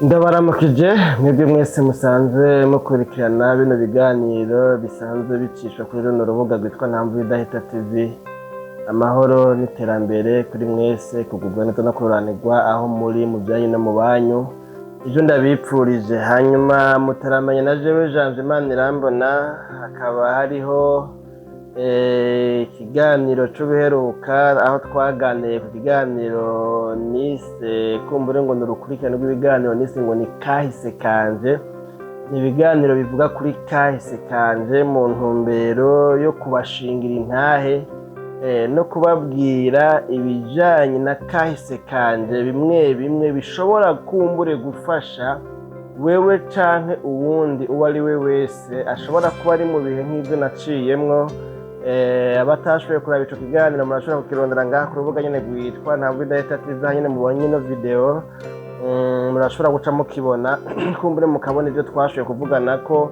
Ndabaramukije mwebwe mwese musanzwe mukurikirana bino biganiro bisanzwe bicishwa kuri runo rubuga rwitwa Ntamvu Idahita TV. Amahoro n'iterambere kuri mwese, kugubwa neza no kururanirwa aho muri, mu byanyu no mu banyu. Ivyo ndabipfurije. Hanyuma mutaramenya na jewe Janvier Manirambona, hakaba hariho ikiganiro c'ubuheruka aho twaganiye ku kiganiro nise kumbure ngo ni urukurikirane rw'ibiganiro nise ngo ni kahise kanje. Ni ibiganiro bivuga kuri kahise kanje mu ntumbero yo kubashingira intahe no kubabwira ibijanye na kahise kanje bimwe bimwe bishobora kumbure gufasha wewe canke uwundi uwo ari we wese ashobora kuba ari mu bihe nk'ivyo naciyemwo. Abatashoboye kuraba ico kiganiro murashobora kukirondera ngaha ku rubuga nyene rwitwa Ntabwo Idahita TV, aho nyene mubonye ino video. Murashobora guca mukibona, kumbure mukabona ivyo twashoboye kuvugana ko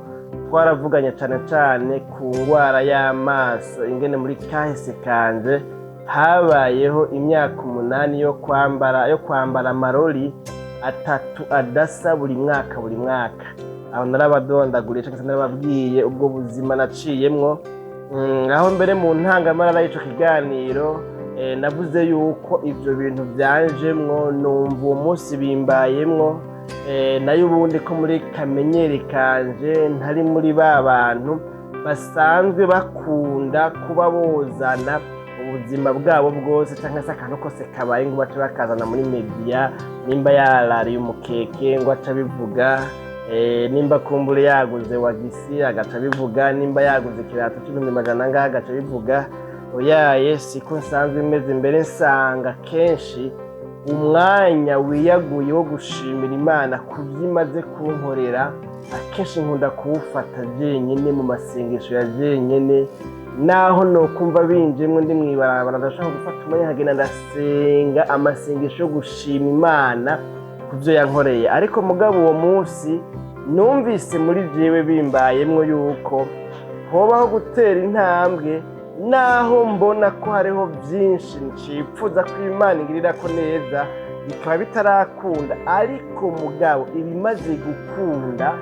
twaravuganye cane cane ku ngwara y'amaso, ingene muri kahise kanje habayeho imyaka 8 yo kwambara amarori atatu adasa buri mwaka buri mwaka. Aho narabadondaguriye canke se narababwiye ubwo buzima naciyemwo. Aho mbere mu ntangamarara y'ico kiganiro navuze yuko ivyo bintu vyanjemwo numva uwo munsi bimbayemwo, nayo ubundi ko muri kamenyeri kanje ntari muri ba bantu basanzwe bakunda kuba bozana ubuzima bwabo bwose canke se akantu kose kabaye ngo bace bakazana muri media. Nimba yarariye umukeke ngo ace abivuga, nimba kumbure yaguze wagisi agaca abivuga, nimba yaguze ikirato c'100,000 angahe agaca abivuga. Oyaye, siko nsanzwe meze. Mbere nsanga kenshi umwanya wiyaguye wo gushimira Imana ku byo imaze kunkorera, akenshi nkunda kuwufata jenyine mu masengesho ya jenyine. Naho nokumva binjemwo ndi mw'ibarabara, ndashaka gufata umwanya nkagenda ndasenga amasengesho yo gushima Imana ku byo yankoreye. Ariko mugabo uwo munsi numvise muri jewe bimbayemwo yuko hobaho gutera intambwe, naho mbona ko hariho byinshi ncipfuza ko Imana ingirira ko neza bikaba bitarakunda. Ariko mugabo ibimaze gukunda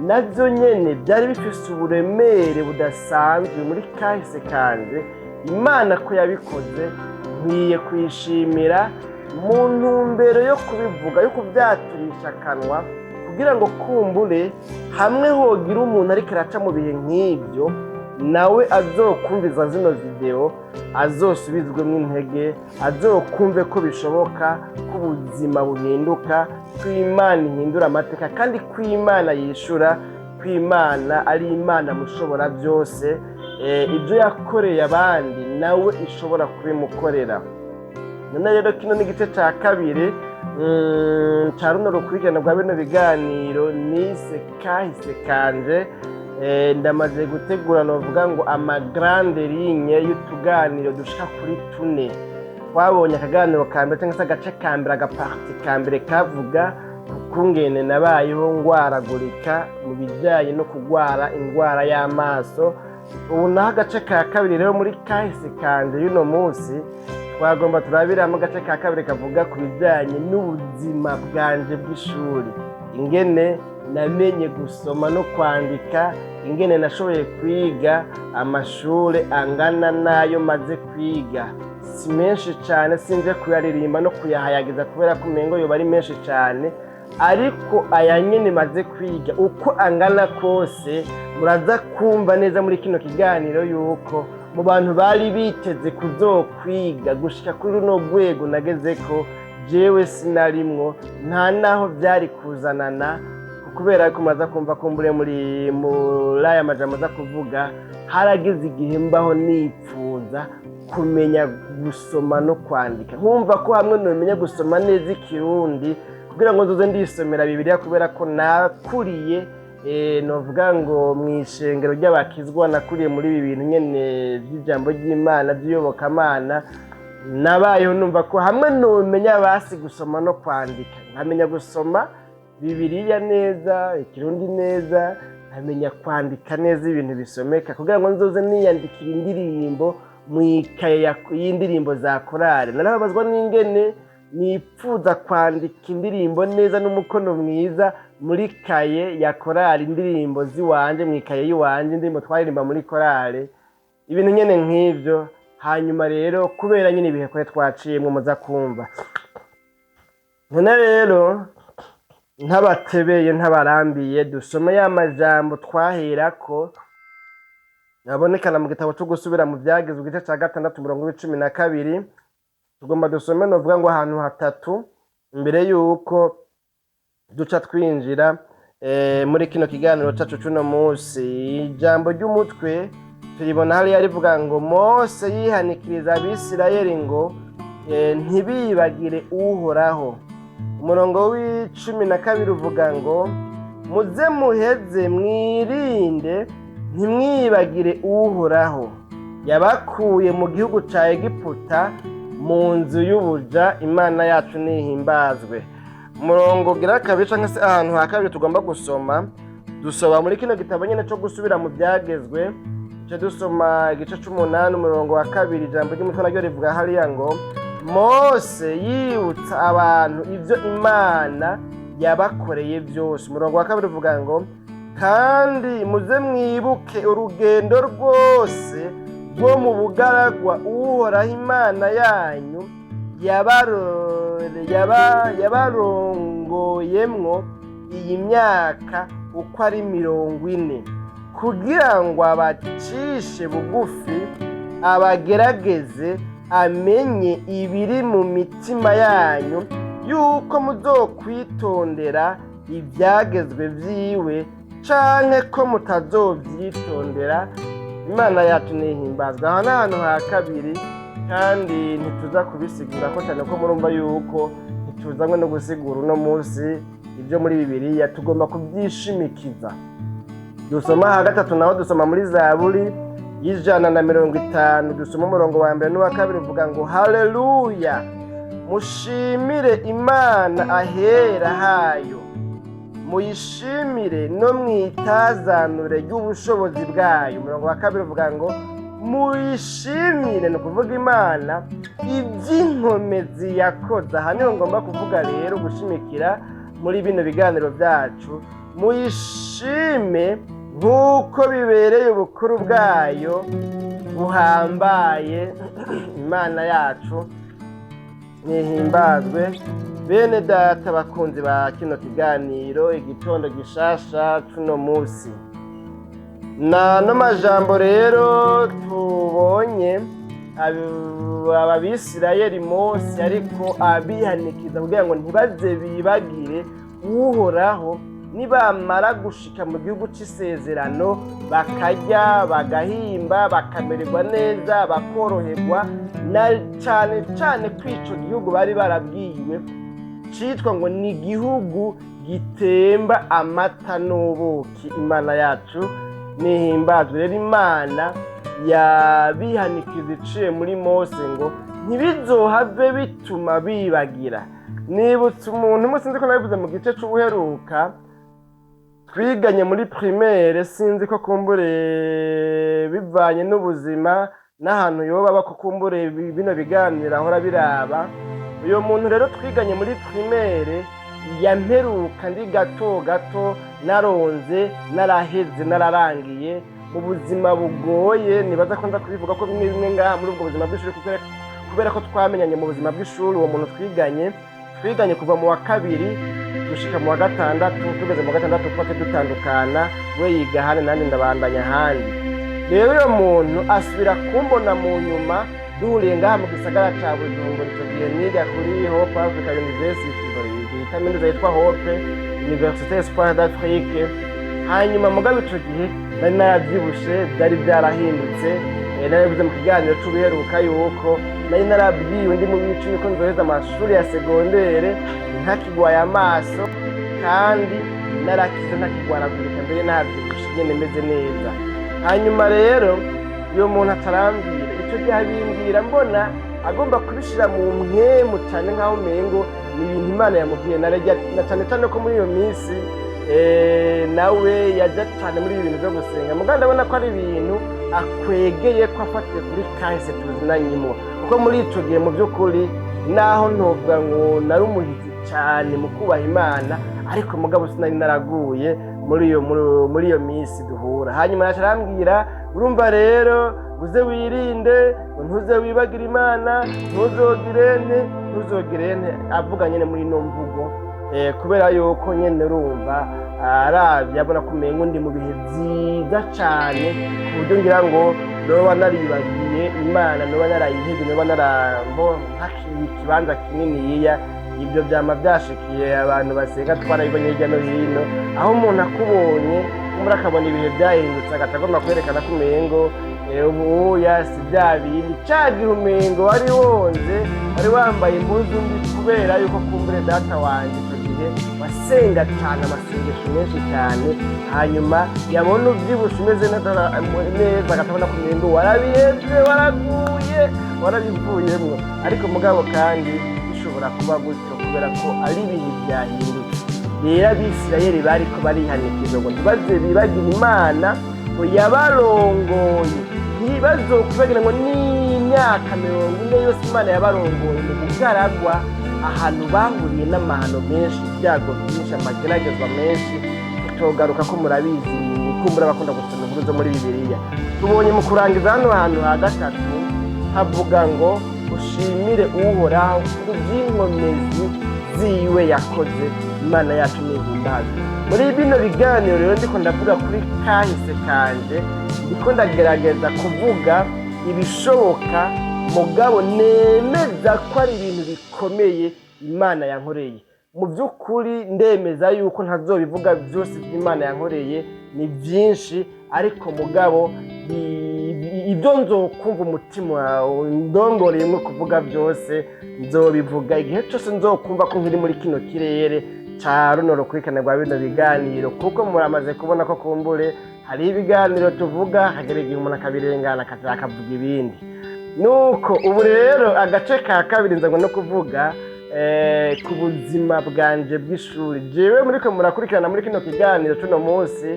nabyo nyene byari bifise uburemere budasanzwe muri kahise kanje. Imana ko yabikoze nkwiye kuyishimira mu ntumbero yo kubivuga, yo kuvyaturisha akanwa, kugira ngo kumbure hamwe hogira umuntu ariko araca mu bihe nk'ibyo nawe azokumviza zino video azosubizwemo intege, azokumve ko bishoboka ko ubuzima buhinduka, ko Imana ihindura amateka, kandi ko Imana yishura, ko Imana ari Imana mushobora byose. Ibyo yakoreye abandi nawe ishobora kubimukorera. None rero kino ni igice cya kabiri ca runo rukurikirane rwa bino biganiro nise kahise kanje. Ndamaze gutegura novuga ngo ama grandes lignes y'utuganiro dushika kuri tune. Twabonye akaganiro ka mbere cyangwa se agace ka mbere, aga partie ka mbere kavuga kungene nabayeho ngwaragurika mu bijyanye no kugwara indwara y'amaso. Ubu naho agace ka kabiri rero muri kahise kanje y'uno munsi twagomba turabiramo agace ka kabiri kavuga ku bijyanye n'ubuzima bwanje bw'ishuri, ingene namenye gusoma no kwandika, ingene nashoboye kwiga amashuri angana n'ayo maze kwiga. Si menshi cyane, sinje kuyaririmba no kuyahayagiza kubera ko umengo yoba ari menshi cyane. Ariko aya nyene maze kwiga uko angana kose, muraza kumva neza muri kino kiganiro yuko mu bantu bari biteze kuzokwiga gushika kuri runo rwego nagezeko, jewe sinarimwo, nta naho byari kuzanana. Kubera ko muraza kumva ko mbure muri aya majambo aza kuvuga, harageze igihe mbaho nipfuza kumenya gusoma no kwandika, nkumva ko hamwe nomenya gusoma neza Ikirundi kugira ngo nzoze ndisomera Bibiliya, kubera ko nakuriye novuga ngo mu ishengero ry'abakizwa, nakuriye muri ibi bintu nyene by'ijambo ry'Imana, by'iyobokamana. Nabayeho numva ko hamwe nomenya basi gusoma no kwandika, nkamenya gusoma Bibiliya neza, Ikirundi neza, nkamenya kwandika neza ibintu bisomeka, kugira ngo nzoze niyandikira indirimbo mu ikaye y'indirimbo za korale. Narababazwa n'ingene Nipfuza kwandika indirimbo neza n'umukono mwiza muri kaye ya korali, indirimbo ziwanje mu ikaye y'iwanje, indirimbo twaririmba muri korali, ibintu nyene nk'ivyo. Hanyuma rero kubera nyine ibihe kwe twaciyemwo, muza kumva. None rero ntabatebeye, ntabarambiye, dusome ya majambo twaherako abonekana mu gitabo cyo gusubira mu Byagezwe, igice cya 6, umurongo wa 12. Tugomba dusome, novuga ngo ahantu hatatu, imbere y'uko duca twinjira muri kino kiganiro cacu c'uno munsi. Ijambo ry'umutwe turibona hariya rivuga ngo: "Mose yihanikiriza Abisirayeli ngo ntibibagire Uhoraho." Umurongo wa 12 uvuga ngo: "Muze muheze mwirinde, ntimwibagire Uhoraho yabakuye mu gihugu ca Egiputa, mu nzu y'ubuja." Imana yacu nihimbazwe. Umurongo gira kabiri, canke se ahantu ha kabiri tugomba gusoma, dusoma muri kino gitabo nyene co gusubira mu Byagezwe, duce dusoma igice c'umunani, umurongo wa 2. Ijambo ry'umutwe naryo rivuga hariya ngo: "Mose yibutsa abantu ivyo Imana yabakoreye byose." Umurongo wa 2 uvuga ngo: "Kandi muze mwibuke urugendo rwose rwo mu bugaragwa Uhoraho Imana yanyu yabarongoyemwo iyi myaka uko ari 40, kugira ngo abacishe bugufi, abagerageze, amenye ibiri mu mitima yanyu, yuko muzokwitondera ibyagezwe vyiwe canke ko mutazovyitondera." Imana yacu nihimbazwa. Aha ni ahantu ha kabiri, kandi ntituza kubisigura ko cyane, ko murumva yuko ntituzanywe no gusigura uno munsi ibyo muri Bibiliya, tugomba kubyishimikiza. Dusoma aha gatatu naho, dusoma muri Zaburi y'150, dusoma umurongo wa mbere n'uwa kabiri, uvuga ngo: "Haleluya, mushimire Imana ahera hayo, muyishimire no mwitazanure ry'ubushobozi bwayo." Umurongo wa 2 uvuga ngo: "Muyishimire," ni ukuvuga Imana, "iby'inkomezi yakoze." Aha niho ngomba kuvuga rero, gushimikira muri bino biganiro byacu. "Muyishime nk'uko bibereye ubukuru bwayo buhambaye." Imana yacu nihimbazwe. Bene data bakunzi ba kino kiganiro Igitondo Gishasha cuno munsi, na no majambo rero tubonye Abisirayeli, Mose ariko abihanikiza kugira ngo ntibaze bibagire Uhoraho nibamara gushika mu gihugu c'isezerano, bakarya, bagahimba, bakamererwa neza, bakoroherwa, na cane cane ko ico gihugu bari barabwiwe citwa ngo ni igihugu gitemba amata n'ubuki. Imana yacu nihimbazwe. Rero Imana yabihanikiza iciye muri Mose ngo ntibizohave bituma bibagira. Nibutse umuntu umwe, sinzi ko nabivuze mu gice c'ubuheruka, twiganye muri primaire. Sinzi ko kumbure bivanye n'ubuzima n'ahantu yoba aba, ko kumbure bino biganiro ahora biraba. Uyo muntu rero twiganye muri primaire, yamperuka ndi gato gato, naronze, naraheze, nararangiye mu buzima bugoye. Nibaza ko nza kubivuga ko bimwe bimwe ngaha muri ubwo buzima bw'ishuri, kubera ko twamenyanye mu buzima bw'ishuri. Uwo muntu twiganye kuva mu wa kabiri gushika mu wa gatandatu. Tugeze mu wa gatandatu twace dutandukana, we yiga ahandi, nanjye ndabandanya ahandi. Rero uyo muntu asubira kumbona mu nyuma, duhuriye ngaha mu gisagara ca Bujumbura. Ico gihe niga kuri Hope Africa University, kaminuza yitwa Hope Université Espoir d'Afrique. Hanyuma mugabo ico gihe nari naravyibushe, byari byarahindutse. Narabivuze mu kiganiro c'ubuheruka yuko nari narabwiwe ndi mu b'icumi ko nzoheza amashuri ya secondaire ntakigwaye amaso, kandi narakize, ntakigwaragurika, mbere navyibushe nyene meze neza. Hanyuma rero uyo muntu atarambwira, ico gihe abimbwira mbona agomba kubishira mu mpwemu cane, nk'aho umengo ni ibintu Imana yamubwiye. Na cane cane ko muri iyo minsi nawe yaja cane muri ibi bintu vyo gusenga. Mugabo ndabona ko ari ibintu akwegeye, ko afatiye kuri kahise tuzinanyimwo, kuko muri ico gihe mu vy'ukuri Naho ntovuga ngo nari umuhizi cyane mu kubaha Imana, ariko mugabo sinari naraguye muri iyo minsi duhura. Hanyuma yaca arambwira: "Urumva rero, uze wirinde ngo ntuze wibagire Imana, ntuzogirente, ntuzogirente." Avuga nyine muri ino mvugo, kubera yuko nyene urumva aravye abona ko umengo ndi mu bihe vyiza cane, ku buryo ngira ngo noba naribagiye Imana, noba narayihevye, noba narambo ntakiye ikibanza kininiya. Ibyo vyama vyashikiye abantu basenga, twarabibonye hirya no hino, aho umuntu akubonye kumbura akabona ibihe vyahindutse, agaca agomba kwerekana ko umengo ubuya si bya bindi ca gihe umengo wari wonze, wari wambaye impuzu mbi, kubera yuko kumbure data wanje ico gihe wasenga cane amasengesho menshi cyane. Hanyuma yabona uvyibushe, umeze neza neza, agaca ko umengo warabihevye, waraguye, warabivuyemwo. Ariko mugabo kandi bishobora kuba gutyo kubera ko ari ibihe byahindutse. Rero Abisirayeli bariko barihanikiza ngo ntibaze bibagire Imana ngo yabarongoye, ntibazokwibagira ngo n'imyaka 40 yose Imana yabarongoye mu bugaragwa, ahantu bahuriye n'amahano menshi, ibyago byinshi, amageragezwa menshi tutogaruka ko murabizi. Kumbura bakunda gusoma inkuru zo muri Bibiliya. Tubonye mu kurangiza hano hantu ha gatatu havuga ngo ushimire Uhoraho ku by'inkomezi ziwe yakoze. Imana yacu ntihimbazwe. Muri bino biganiro rero ndiko ndavuga kuri kahise kanje, ndiko ndagerageza kuvuga ibishoboka, mugabo nemeza ko ari ibintu bikomeye Imana yankoreye. Mu by'ukuri ndemeza yuko ntazobivuga byose by'Imana yankoreye, ni byinshi, ariko mugabo ibyo nzokumva umutima wawe ndongoreyemo kuvuga byose nzobivuga igihe cyose nzokumva ko nkiri muri kino kirere ca runo rukurikirane rwa bino biganiro, kuko muramaze kubona ko kumbure hari ibiganiro tuvuga hagera igihe umuntu akabirengana, akaza akavuga ibindi. Nuko ubu rero agace ka kabiri nzanywe no kuvuga ku buzima bwanje bw'ishuri. Jewe muriko murakurikirana muri kino kiganiro cuno munsi,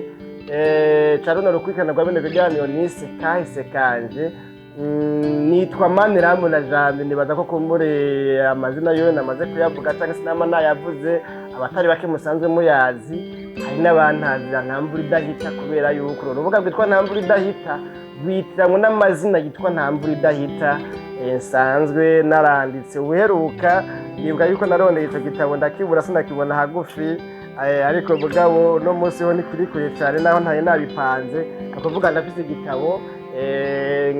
ca runo rukurikirana rwa bino biganiro nise kahise kanje, nitwa Maniramu na Jambo. Nibaza ko kumbure amazina yo namaze kuyavuga cyangwa se nama nayavuze, abatari bake musanzwe muyazi. Hari n'abantazira Nta Mvura Idahita, kubera yuko uru rubuga rwitwa Nta Mvura Idahita rwitiranwa n'amazina yitwa Nta Mvura Idahita. Nsanzwe naranditse ubuheruka, nibuka yuko narondeye ico gitabo ndakibura, sinakibona hagufi, ariko mugabo no munsi ho ntikiri kure cyane naho ntari nabipanze. Ni ukuvuga ndafise igitabo,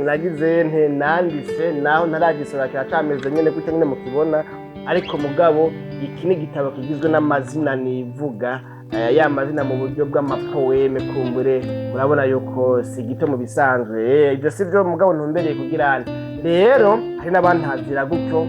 nagize nte nanditse, naho ntaragisora, kiracameze nyene gutya nyene mukibona. Ariko mugabo iki ni igitabo kigizwe n'amazina nivuga, ya mazina mu buryo bw'amapoème. Kumbure murabona yuko si gito mu bisanzwe. Ibyo si byo mugabo ntumbereye kugira nte. Rero hari n'abantazira gutyo,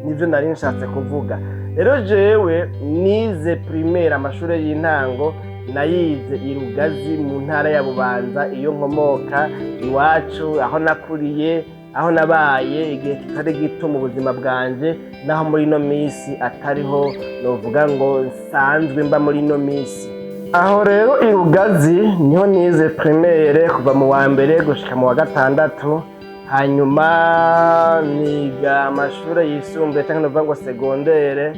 nibyo nari nshatse kuvuga. Rero jewe nize primaire, amashuri y'intango nayize i Rugazi mu ntara ya Bubanza, iyo nkomoka iwacu, aho nakuriye, aho nabaye igihe kitari gito mu buzima bwanje, naho muri ino minsi atariho novuga ngo nsanzwe mba muri ino minsi. Aho rero i Rugazi niho nize primaire kuva mu wa mbere gushika mu wa gatandatu. Hanyuma niga amashuri yisumbuye, cyangwa novuga ngo secondaire.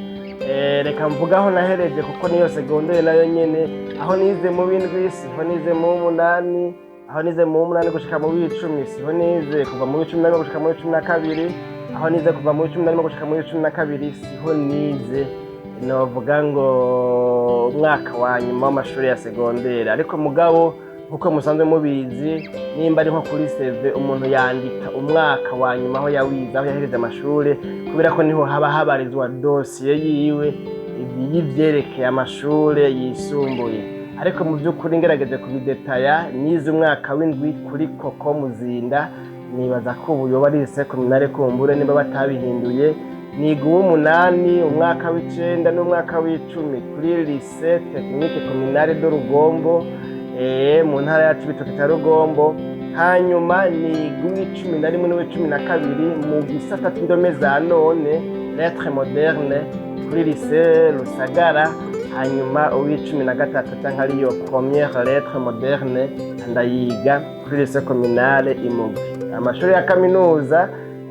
Reka mvuga aho nahereje, kuko niyo secondaire nayo nyene. Aho nize mu w'indwi siho nize mu w'umunani, aho nize mu w'umunani gushika mu w'icumi siho nize kuva mu w'11 gushika mu w'12, aho nize kuva mu w'11 gushika mu w'12 siho nize novuga ngo umwaka wa nyuma w'amashuri ya secondaire. Ariko mugabo nkuko musanzwe mubizi, nimba ari nko kuri CV, umuntu yandika umwaka wa nyuma aho yawize, aho yahereje amashuri, kubera ko niho haba habarizwa dosiye yiwe y'ivyerekeye amashure yisumbuye. Ariko mu by'ukuri ngerageje kubidetaya, nize umwaka w'indwi kuri Koko Muzinda, nibaza ko ubu yoba ari lycée communale kumbure niba batabihinduye. Niga uw'umunani, umwaka w'icenda n'umwaka w'icumi kuri lycée technique communale de Rugombo, mu ntara ya Cibitoke ca Rugombo. Hanyuma niga uw'11 n'uw'12 mu gisata c'indome za none, lettres modernes, kuri lycée Rusagara. Hanyuma uw'13 canke ariyo première lettre moderne ndayiga kuri lycée communale Imugwi. Amashuri ya kaminuza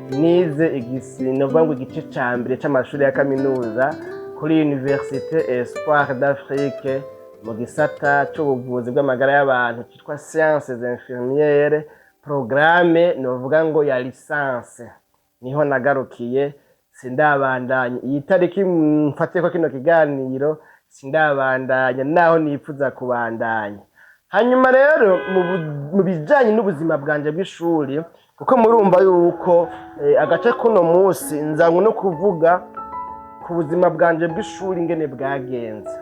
Nize igisi novuga ngo igice ca mbere c'amashuri ya kaminuza kuri Université Espoir d'Afrique, mu gisata c'ubuvuzi bw'amagara y'abantu citwa Sciences Infirmières, programme novuga ngo ya licence. Niho nagarukiye, sindabandanya. Iyi tariki mfatiyeko kino kiganiro, sindabandanya naho nipfuza kubandanya. Hanyuma rero mu bijanye n'ubuzima bwanje bw'ishuri, kuko murumva yuko agace kuno munsi nzanywe no kuvuga ku buzima bwanje bw'ishuri ingene bwagenze.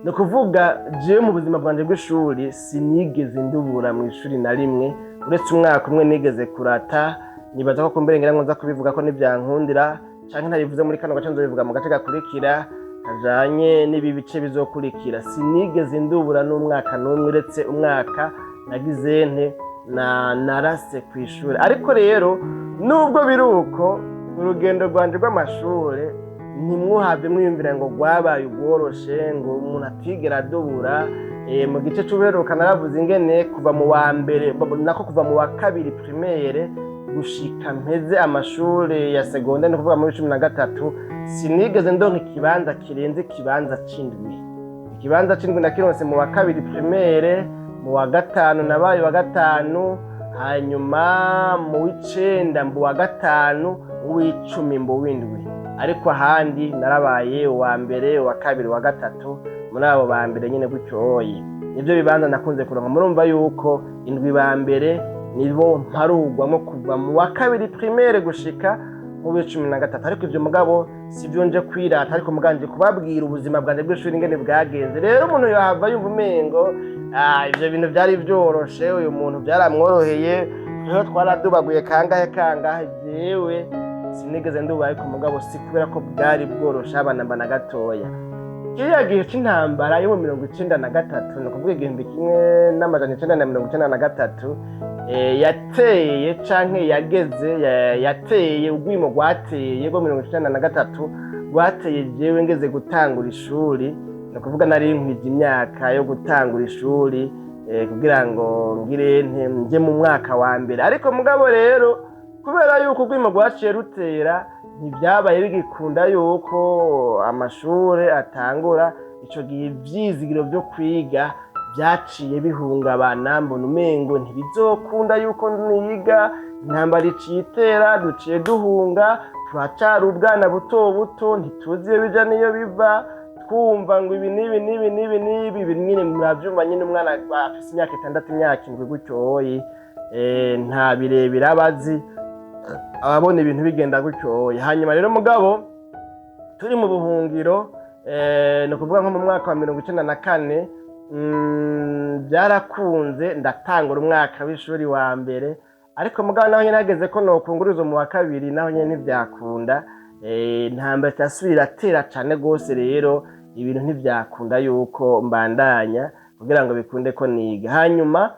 Ni ukuvuga, jewe mu buzima bwanje bw'ishuri sinigeze ndubura mu ishuri na rimwe, uretse umwaka umwe nigeze kurata. Nibaza ko kumbere ngira ngo nza kubivuga ko nivyankundira canke ntabivuze muri kano gace, nzobivuga mu gace gakurikira kajanye n'ibi bice bizokurikira. Sinigeze ndubura n'umwaka n'umwe, uretse umwaka nagize nte na narase kw'ishuri. Ariko rero nubwo biri uko, urugendo rwanje rw'amashure ntimwuhave mwiyumvira ngo rwabaye urworoshe, ngo umuntu atigera adubura. Mu gice c'ubuheruka naravuze ingene kuva mu wa mbere, nako kuva mu wa kabiri primaire gushika mpeze amashure ya secondaire, ni ukuvuga muri 13, sinigeze ndonka ikibanza kirenze ikibanza c'indwi. Ikibanza c'indwi nakironse mu wa kabiri primaire. Mu wa gatanu nabaye wa gatanu, hanyuma mu w'icenda mba uwa gatanu, mu w'icumi mba uw'indwi. Ariko ahandi narabaye uwa mbere, uwa kabiri, uwa gatatu, muri abo ba mbere nyine gutyoye, nibyo bibanza nakunze kuronka. Murumva yuko indwi ba mbere nibo mparugwamo kuva mu wa kabiri primaire gushika mu w'13. Ariko ivyo mugabo sivyo nje kwirata, ariko muganje kubabwira ubuzima bwanje bw'ishuri ingene bwagenze. Rero umuntu yohava yumva umengo ivyo bintu vyari vyoroshe, uyu muntu vyaramworoheye, rero twaradubaguye kangahe kangahe. Jewe sinigeze nduba, ariko mugabo si kubera ko bwari bworoshe, abana mba na gatoya. Kiriya gihe c'intambara yo mu 93, ni ukuvuga 1993, yateye canke yageze yateye urwimo rwateye rwo 93 rwateye jewe ngeze gutangura ishuri. Ni ukuvuga nari nkwije imyaka yo gutangura ishuri, kugira ngo ngire nte nje mu mwaka wa mbere. Ariko mugabo rero kubera yuko urwimo rwaciye rutera, ntibyabaye bigikunda yuko amashure atangura. Ico gihe ivyizigiro vyo kwiga vyaciye bihungabana, mbona umengo ntibizokunda yuko niga. Intambara iciye itera, duciye duhunga, turacari ubwana buto buto, ntituzi iyo bija n'iyo biva, twumva ngo ibi n'ibi n'ibi n'ibi n'ibi ibi nyine muravyumva nyine. Umwana afise imyaka 6, imyaka 7 gutyoyi, nta birebire aba azi, ababona ibintu bigenda gutyoye. Hanyuma rero mugabo turi mu buhungiro, ni ukuvuga nko mu mwaka wa 94, byarakunze ndatangura umwaka w'ishuri wa mbere. Ariko mugabo naho nyene hageze ko nokunguriza mu wa kabiri, naho nyene ntivyakunda. Intambara irasubira iratera cane gose, rero ibintu ntivyakunda yuko mbandanya kugira ngo bikunde ko niga. Hanyuma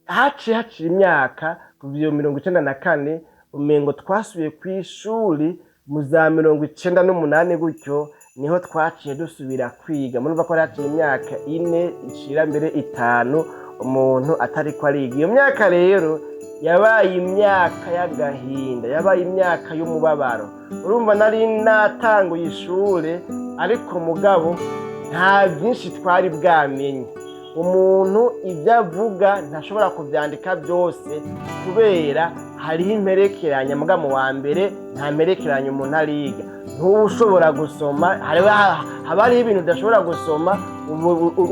haciye hacira imyaka, kuva iyo 94 umengo twasubiye kw'ishuri mu za 98 gutyo, niho twaciye dusubira kwiga. Murumva ko haciye imyaka 4 ishira mbere 5 umuntu atariko ariga. Iyo myaka rero yabaye imyaka y'agahinda, yabaye imyaka y'umubabaro. Urumva nari natanguye ishure, ariko mugabo nta byinshi twari bwamenye. Umuntu ibyo avuga ntashobora kuvyandika byose kubera hariho imperekeranya. Muga mu wa mbere nta mperekeranya umuntu ariga, ntuba ushobora gusoma. Haba hariho ibintu udashobora gusoma,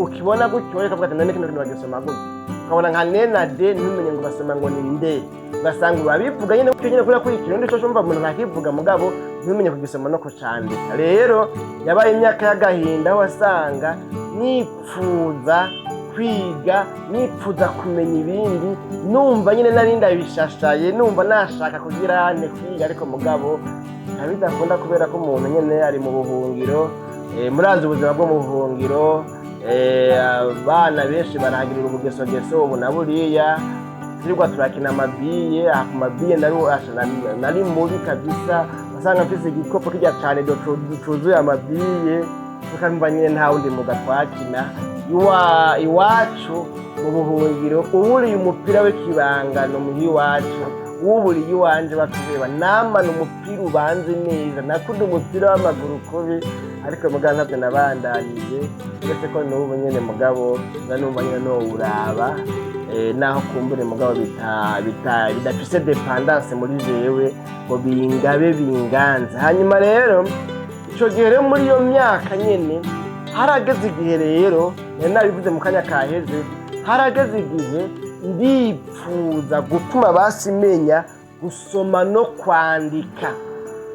ukibona gutyo ukavuga ati: "None kino kintu bagisoma gutyo?" Ukabona nka ne na de, ntumenye ngo basoma ngo ni nde. Ugasanga urabivuga nyine gutyo nyine, kubera ko ikirundi cose umva umuntu ntakivuga, mugabo ntumenye kugisoma no kucandika. Rero yabaye imyaka y'agahinda, aho wasanga nipfuza kwiga, nipfuza kumenya ibindi, numva nyine nari ndabishashaye, numva nashaka kugira nte kwiga, ariko mugabo bikaba bidakunda kubera ko umuntu nyine ari mu buhungiro. Murazi ubuzima bwo mu buhungiro, abana benshi barahagirira ubugesogeso ubu na buriya. Twirirwa turakina amabiye. Aha ku mabiye nari mubi kabisa, wasanga mfise igikopo kirya cane cuzuye amabiye, tukamva nyine nta wundi muga twakina. Iwacu mu buhungiro uburiye umupira w'ikibangano muhi iwacu. Wuburiye iwanje bakubeba namana umupira ubanze neza. Nakunda umupira w'amaguru kubi, ariko mugabo ntabyo nabandanije, uretse ko n'ubu nyene mugabo nanumva nyene nowuraba, naho kumbure mugabo bidafise dépendance muri jewe ngo bingabe binganze. Hanyuma rero ico gihe rero, muri iyo myaka nyene, harageze igihe rero, nari nabivuze mu kanya kaheze, harageze igihe ndipfuza gutuma basi menya gusoma no kwandika,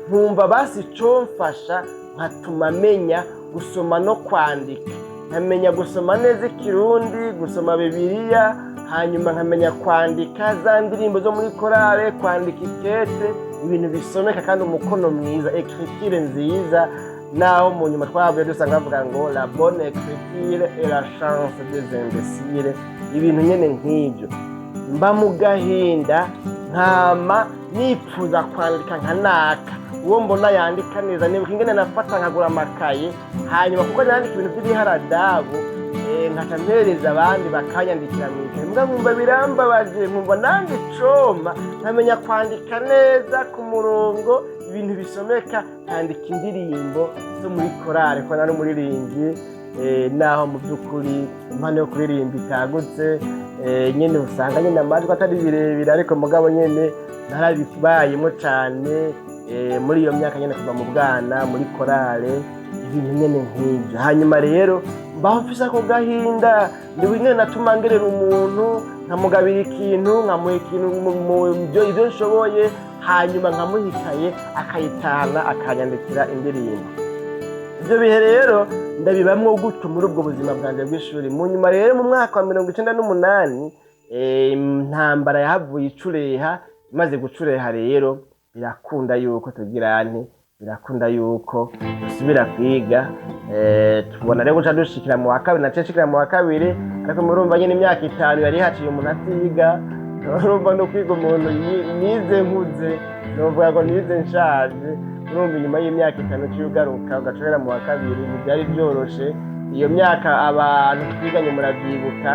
nkumva basi icomfasha nkatuma menya gusoma no kwandika, nkamenya gusoma neza Ikirundi, gusoma Bibiliya, hanyuma nkamenya kwandika za ndirimbo zo muri korale, kwandika ikete, ibintu bisomeka kandi umukono mwiza, écriture nziza. Naho mu nyuma twahavuye dusanga bavuga ngo "La bonne écriture est la chance des imbéciles", ibintu nyene nk'ibyo. Mba mu gahinda, nkama nipfuza kwandika nka naka, uwo mbona yandika neza. Nibuka ingene nafata nkagura amakaye, hanyuma kuko nandika ibintu by'ibiharadabu, nkaca mpereza abandi bakanyandikira mw'ikaye. Mbwa nkumva birambabaje, nkumva nange icoma nkamenya kwandika neza ku murongo, ibintu bisomeka, nkandika indirimbo zo muri korale, ko nari umuririmbyi, naho mu by'ukuri impano yo kuririmba itagutse, nyene usanga nyene amajwi atari birebire, ariko mugabo nyene narabibayemo cane, muri iyo myaka nyene kuva mu bwana muri korale, ibintu nyene nk'ibyo. Hanyuma rero mbaho mfise ako gahinda, ndibuka ingene natuma ngerera umuntu, nkamugabira ikintu, nkamuha ikintu mu ibyo nshoboye, hanyuma nkamuha ikaye akayitahana akanyandikira indirimbo. Ibyo bihe rero ndabibamwo gutyo muri ubwo buzima bwanjye bw'ishuri. Mu nyuma rero, mu mwaka wa 98, intambara yahavuye icureha. Imaze gucureha rero, birakunda yuko tugira nte, birakunda yuko dusubira kwiga. Tubona rero guca dushikira mu wa kabiri. Naciye nshikira mu wa kabiri, ariko murumva nyene imyaka 5 yari haciye umuntu atiga. Urumva no kwiga umuntu nize nkuze, novuga ngo nize nshaje. Urumva inyuma y'imyaka 5 uciye ugaruka ugacobera mu wa kabiri, ntibyari byoroshe. Iyo myaka abantu twiganye muravyibuka,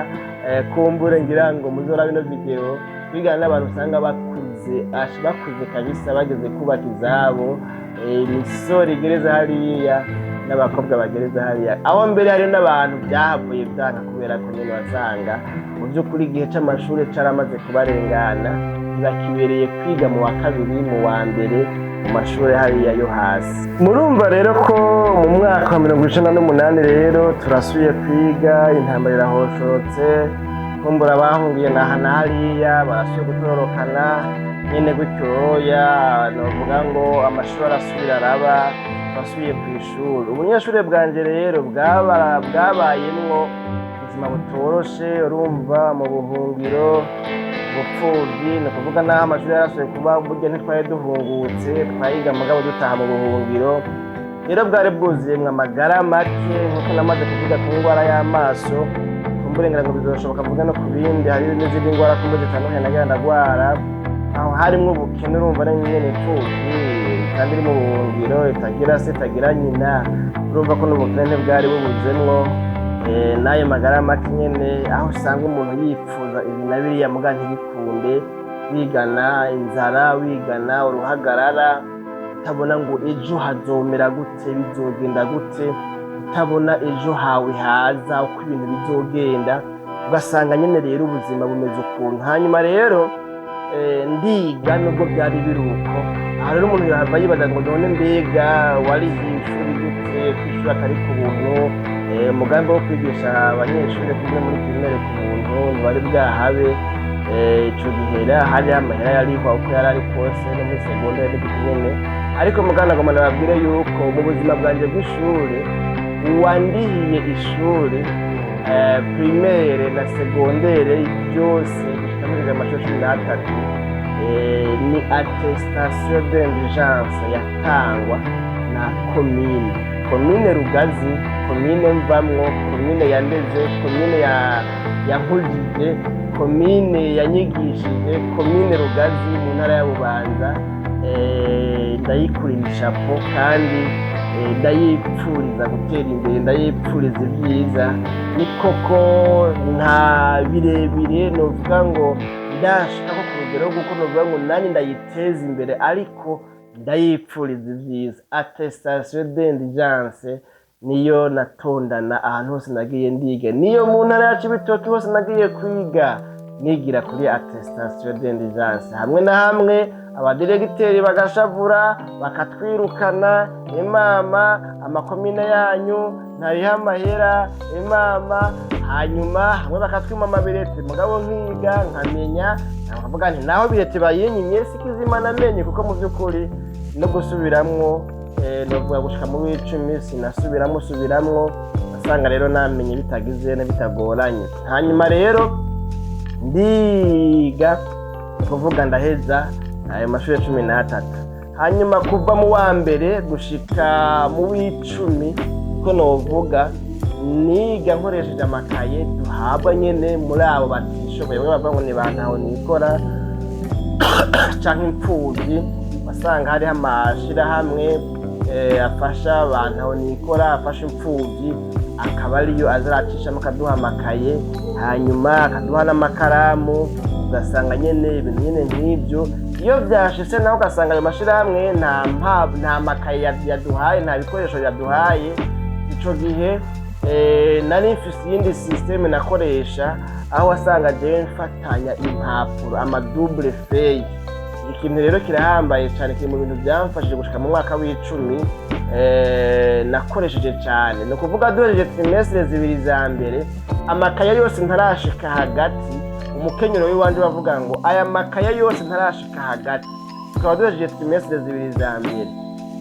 kumbure ngira ngo muzora bino video, twigana n'abantu usanga bakuze, bakuze kabisa, bageze kubaka izabo, imisore igereza hariya n'abakobwa bagereza hariya. Aho mbere hariyo n'abantu byahavuye byanka kubera ko nyene wasanga mu by'ukuri igihe c'amashuri caramaze kubarengana, ntibakibereye kwiga mu wa kabiri, mu wa mbere, mu mashuri hariya yo hasi. Murumva rero ko mu mwaka wa 98 rero turasubiye kwiga, intambara irahoshotse, kumbura abahungiye naha na hariya barasubiye gutororokana nyene gutyoya. Novuga ngo amashuri arasubira araba, turasubiye kw'ishuri. Ubunyeshuri bwanje rero bwabayemwo ubuzima butoroshe. Urumva mu buhungiro, ubupfuvyi, ni ukuvuga naho amashuri yarasubiye kuba, burya ntitwari duhungutse, twayiga mugabo dutaha mu buhungiro. Rero bwari bwuzuyemwo amagara make, nkuko namaze kuvuga ku ndwara y'amaso. Kumbure ngira ngo bizoshoboka mvuge no ku bindi, hari n'izindi ndwara kumbure zitandukanye nagira ndagwara. Aho harimwo ubukene, urumva ari nyene imfuvyi kandi iri mu buhungiro, itagira se, itagira nyina, urumva ko n'ubukene ntibwari bubuzemwo, n'ayo magara make nyene, aho usanga umuntu yipfuza ibi na biriya muga ntibikunde, wigana inzara, wigana uruhagarara, utabona ngo ejo hazomera gute, bizogenda gute, utabona ejo hawe haza uko ibintu bizogenda, ugasanga nyene rero ubuzima bumeze ukuntu. Hanyuma rero ndiga nubwo byari biri uko. Aha rero umuntu yahava yibaza ngo none mbega warihiye ishuri gute, ko ishuri atari ku buntu? Umugambi wo kwigisha abanyeshuri kumwe muri primaire ku buntu ntibari bwahabe. Ico gihe rero hari amahera yarihwa uko yari ari kose, no muri secondaire ni nyene. Ariko mugana ngoma nababwire yuko mu buzima bwanje bw'ishuri, uwandihiye ishuri, primaire na secondaire byose gushika muri amashuri 13, ni attestation d'indigence yatangwa na komine Rugazi, komine mvamwo, komine yandeze, komine ya yankujije, komine yanyigishije, komine Rugazi mu ntara ya Bubanza. Ndayikurira ishapo kandi ndayipfuriza gutera imbere, ndayipfuriza ibyiza. Ni koko nta birebire novuga ngo ndashika ko ku rugero rw'uko novuga ngo nanjye ndayiteza imbere, ariko ndayipfuriza ibyiza. Attestation d'indigence niyo natondana ahantu hose nagiye ndiga, niyo mu ntara ya Cibitoke hose nagiye kwiga, nigira kuri attestation d'indigence. Hamwe na hamwe abadiregiteri bagashavura, bakatwirukana: "Imama, amakomine yanyu ntariho amahera, imama." Hanyuma hamwe bakatwima ama bulletins, mugabo nkiga nkamenya, nkavuga nti naho bulletin bayinyimye sikizima namenye, kuko mu by'ukuri no gusubiramwo, novuga gushika mu w'icumi sinasubiramwo subiramwo, asanga rero namenye bitagize bitagoranye. Hanyuma rero ndiga, kuvuga ndaheza ayo mashuri 13. Hanyuma kuva mu wa mbere gushika mu w'icumi, ko novuga niga nkoresheje amakaye duhabwa nyene muri abo batishoboye, bamwe bavuga ngo ni ba ntaho nikora canke impfuvyi. Wasanga hariho amashirahamwe afasha abantu aho nikora, afasha imfuvyi, akaba ariyo aza aracishamo akaduha amakaye, hanyuma akaduha n'amakaramu. Ugasanga nyene ibintu nyene nk'ibyo, iyo vyashitse naho ugasanga ayo mashirahamwe nta makaye yaduhaye, nta bikoresho yaduhaye. Ico gihe nari mfise iyindi système nakoresha, aho wasanga jewe mfatanya impapuro, ama double feuille. Ikintu rero kirahambaye cyane, kiri mu bintu byamfashije gushika mu mwaka w'icumi. Nakoresheje cyane, ni ukuvuga duhereje trimestre zibiri za mbere, amakaye yose ntarashika hagati, umukenyero w'iwanje bavuga ngo aya makaye yose ntarashika hagati, tukaba duhejeje trimestre zibiri za mbere,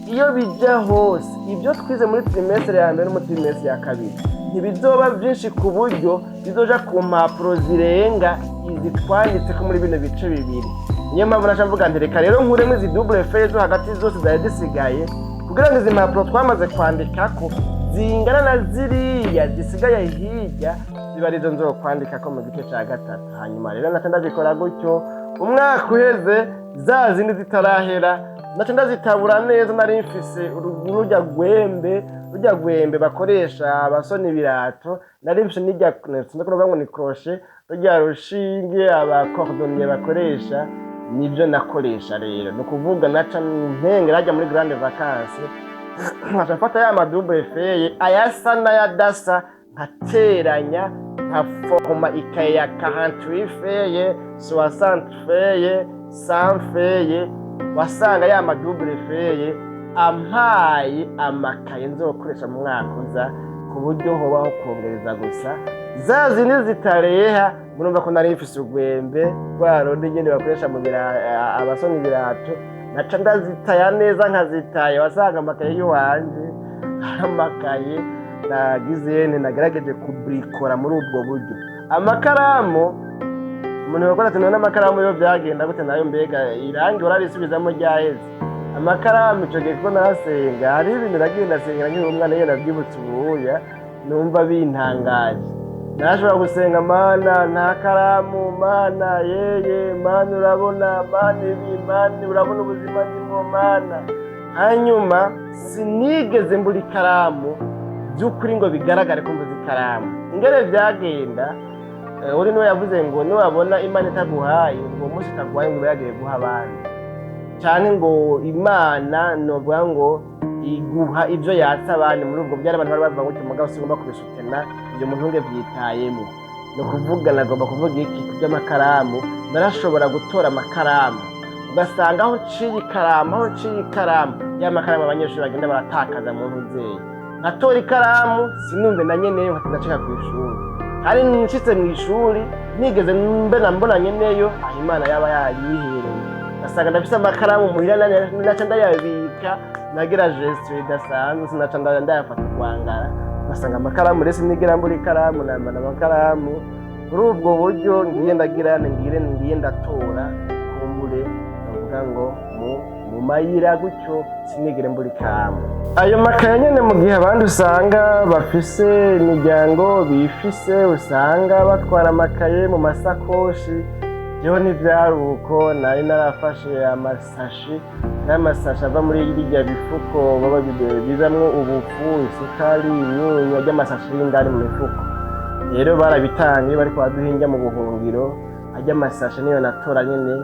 iyo bijya hose ibyo twize muri trimestre ya mbere no muri trimestre ya kabiri ntibizoba byinshi ku buryo bizoja ku mpapuro zirenga izi twanditse ko muri bino bice bibiri. Niyo mpamvu naca mvuga nti reka rero nkuremo izi double feuille zo hagati zose zari zisigaye, kugira ngo izi mpapuro twamaze kwandikako zingana na ziriya zisigaye hirya, ziba arizo nzokwandikako mu gice ca gatatu. Hanyuma rero naca ndabikora gutyo, umwaka uheze za zindi zitarahera naca ndazitabura neza. Nari mfise rurya gwembe bakoresha abasona ibirato, nari mfise n'irya, sinzi ko ngo ni crochet, rurya rushinge aba cordonnier bakoresha, nibyo nakoresha. Rero ni ukuvuga naca mpengera hajya muri grande vacance, nkaca mfata ya ma double feuille, ayasa n'ayadasa, nkateranya, nkaforoma ikaye ya 48 feuille, 60 feuille, 100 feuille. Wasanga ya ma double feuille ampaye amakaye nzokoresha mu mwaka uza, ku buryo hobaho kongereza gusa za zindi zitareha. Murumva ko nari mfise urwembe rwa rundi nyene bakoresha mu abasona ibirato, naca ndazitaya neza, nkazitaya. Wasanga amakaye y'iwanje amakaye nagize nagerageje kubrikora muri ubwo buryo. Amakaramu, umuntu yakora ati: "None amakaramu yo byagenda gute nayo? Mbega irangi urarisubizamo ryaheze?" Amakaramu ico gihe, kuko narasenga, hariho ibintu nagiye ndasengera nkiri umwana, iyo navyibutse ubuya numva bintangaje. Narashobora gusenga: "Mana, nta karamu, Mana yeye, Mana urabona, Mana ibi, Mana urabona ubuzima ndimwo, Mana." Hanyuma sinigeze mbura ikaramu by'ukuri ngo bigaragare ko mbuze ikaramu. Ingene vyagenda, uri niwe yavuze ngo niwabona Imana itaguhaye, ngo uwo munsi itaguhaye, ngo iba yagiye guha abandi, canke ngo Imana novuga ngo iguha ivyo yatse abandi. Muri ubwo byari abantu bari bavuga gutyo, mugabo sigomba kubisutena ivyo, muntu ntunge vyitayemo. Ni ukuvuga nagomba kuvuga iki ku by'amakaramu? Narashobora gutora amakaramu, ugasanga aho nciye ikaramu, aho nciye ikaramu, ya makaramu abanyeshuri bagenda baratakaza mu ntuzeye, nkatora ikaramu sinumve na nyeneyo, nkati ndacika kw'ishuri. Kandi nshitse mw'ishuri nigeze mbe na mbona nyeneyo, aho Imana yaba yayihereye, ngasanga ndafise amakaramu muhira, naca ndayabika. Nagira gestion idasanzwe, sinaca ndayafata kwangara, ugasanga amakaramu rero sinigera mbura ikaramu, nambana amakaramu. Muri ubwo buryo ngiye ndagira ngiye ndatora, kumbure ndavuga ngo mu mayira gutyo, sinigere mbura ikaramu. Ayo makaye nyene, mu gihe abandi usanga bafise imiryango bifise, usanga batwara amakaye mu masakoshi, jeho ntivyari uko. Nari narafashe amasashi n'amasashi ava muri birya bifuko baba bizamwo ubufu, isukari, imyunyu, ry'amasashi y'indani mu mifuko. Rero barabitanga iyo bariko baraduha indya mu buhungiro. Arya amasashe niyo natora nyene.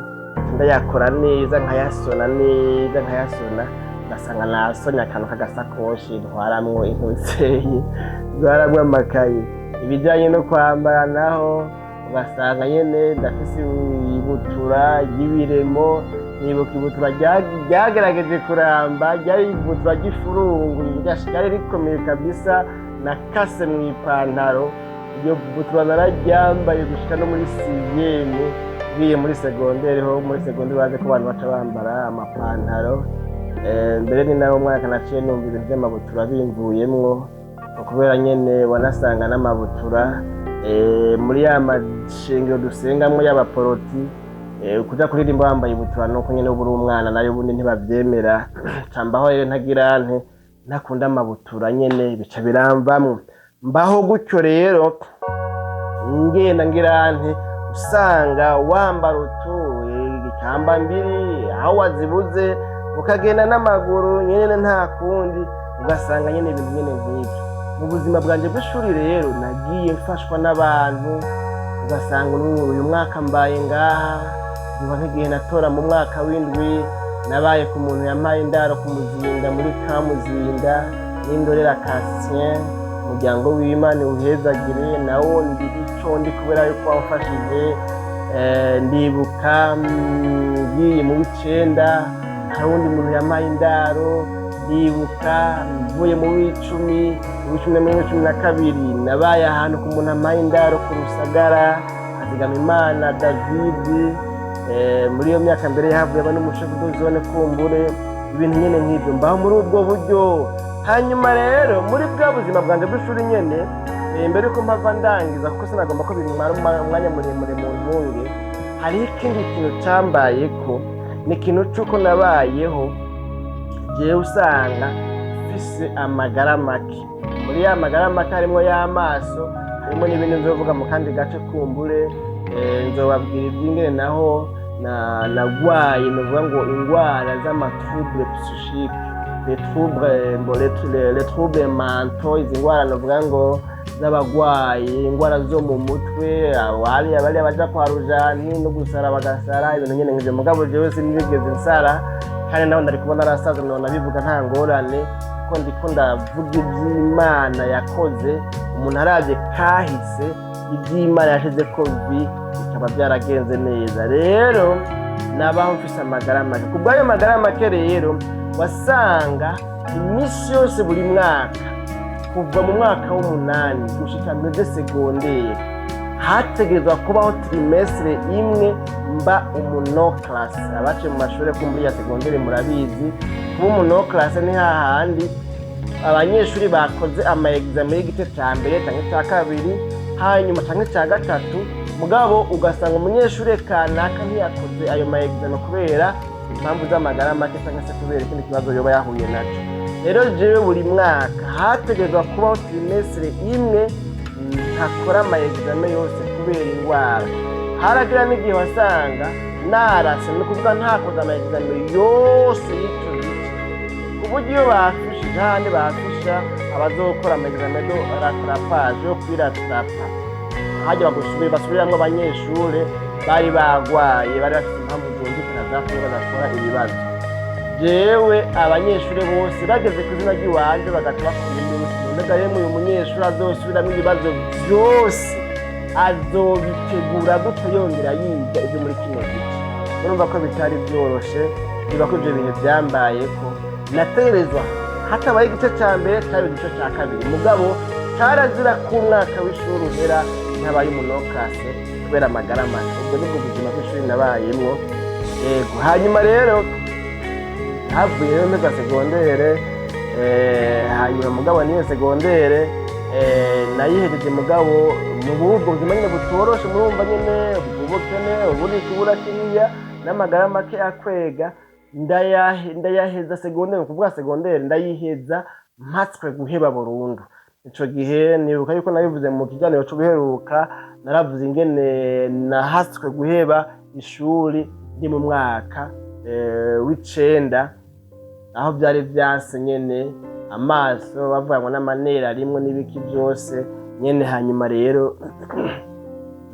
Ndayakora neza, nkayasona neza, nkayasona, ugasanga nasonye akantu k'agasakoshi ntwaramwo intuzeyi, ntwaramwo amakaye. Ibijanye no kwambara naho, ugasanga nyene ndafise ibutura ry'ibiremo. Nibuka ibutura ryagerageje kuramba, ryari ibutura ry'ifurungu, ryari rikomeye kabisa, nakase mu ipantaro. Iyo butura nararyambaye gushika no muri sixième. Ngiye muri segondere ho, muri segondere baje ko abantu baca bambara amapantaro. Mbere ni nawo mwaka naciye numva ibintu vy'amabutura bimvuyemwo, kubera nyene wanasanga n'amabutura muri ya mashengero dusengamwo y'abaporoti, kuja kuririmba wambaye ibutura nuko nyene uba uri umwana, nayo ubundi ntibavyemera. Cambaho rero ntagira nte, ntakunda amabutura nyene, bica biramvamwo. Mbaho gutyo rero, ngenda ngira nte, usanga wambara utu ikamba mbiri, aho wazibuze ukagenda n'amaguru nyene, nta kundi, ugasanga nyene ibintu nyene nk'ivyo. Mu buzima bwanje bw'ishuri rero nagiye mfashwa n'abantu, ugasanga uyu mwaka mbaye ngaha. Ndibuka nk'igihe natora mu mwaka w'indwi, nabaye ku muntu yampaye indaro ku Muzinda, muri Kamuzinda, n'Indorera Cassien. Umuryango w'Imana uhezagire, nawo ndi ico ndi kubera yuko wamfashije. Ndibuka ngiye mu w'icenda, hari uwundi muntu yampaye indaro. Ndibuka mvuye mu w'icumi, mu w'icumi na 12, nabaye ahantu ku muntu ampaye indaro ku Rusagara, Azigama Imana David. Muri iyo myaka mbere yahavuye aba n'umu chef de zone kumbure. Ibintu nyene nk'ivyo, mbaho muri ubwo buryo. Hanyuma rero muri bwa buzima bwanje bw'ishuri nyene, mbere yuko mpava ndangiza, kuko sinagomba ko bimara umwanya muremure mu ntunge, hariho ikindi kintu cambayeko. Ni ikintu c'uko nabayeho jewe usanga mfise amagara make. Muri ya magara make harimwo y'amaso, harimo n'ibindi nzovuga mu kandi gace kumbure. Nzobabwira ivy'ingene naho nagwaye, novuga ngo ingwara z'ama troubles psychiques, les troubles, bon, les troubles mentaux, izi ngwara novuga ngo z'abagwayi, ingwara zo mu mutwe, abariya bariya baja kwa rujani no gusara bagasara, ibintu nyene nk'ivyo. Mugabo jewe sinigeze nsara, kandi naho ndari kubona narasaze, nona bivuga nta ngorane, kuko ndiko ndavuga ivy'Imana yakoze. Umuntu aravye kahise, ivy'Imana yashize ko vi, bikaba byaragenze neza. Rero nabaho mfise amagara make. Ku bw'ayo magara make rero, wasanga iminsi yose, buri mwaka, kuva mu mwaka w'umunani gushika mpeze segondere, hategerezwa kubaho trimestre imwe mba umu non classé. Abaciye mu mashuri ko muri ya segondere murabizi, kuba umu non classé ni hahandi abanyeshuri bakoze ama examen y'igice ca mbere canke ca kabiri, hanyuma canke ca gatatu, mugabo ugasanga umunyeshuri kanaka ntiyakoze ayo ma examen kubera impamvu z'amagara make canke se kubera ikindi kibazo yoba yahuye naco. Rero jewe buri mwaka hategerezwa kubaho trimestre imwe ntakora ama examen yose kubera ingwara. Haragira n'igihe wasanga narase, ni ukuvuga ntakoze ama examen yose y'ico gice, ku buryo iyo bafishije, hahandi bafisha abazokora ama examen de rattrapage, yo kwirattrapa, hajya basubiramwo abanyeshure bari bagwaye, bari bafite impamvu zumvikana zatumye badakora ibibazo, jewe abanyeshure bose bageze ku izina ry'iwanje bagaca bakoma induru: "Mbega yemwe, uyu munyeshure azosubiramwo ibibazo vyose azobitegura gute yongera yiga ibyo muri kino gice?" Urumva ko bitari vyoroshe. Niba ko ivyo bintu vyambayeko, nategerezwa hatabaye igice ca mbere, caba igice ca kabiri, mugabo carazira ko umwaka w'ishuri uhera ntabaye umu non classé kubera amagara make. Ubwo nibwo buzima bw'ishuri nabayemwo. Yego, hanyuma rero havuye rero mpeza segondere. Hanyuma mugabo niyo segondere nayihejeje, mugabo mu bubwo buzima nyine butoroshe, murumva nyene ubukene, uburi kubura kiriya n'amagara make akwega, ndayaheza segondere. Ni ukuvuga segondere ndayiheza mpatswe guheba burundu. Ico gihe nibuka yuko nabivuze mu kiganiro c'ubuheruka, naravuze ingene nahatswe guheba ishuri ndi mu mwaka w'icenda, aho byari vyanse nyene, amaso bavuga ngo n'amanera arimwo n'ibiki byose nyene. Hanyuma rero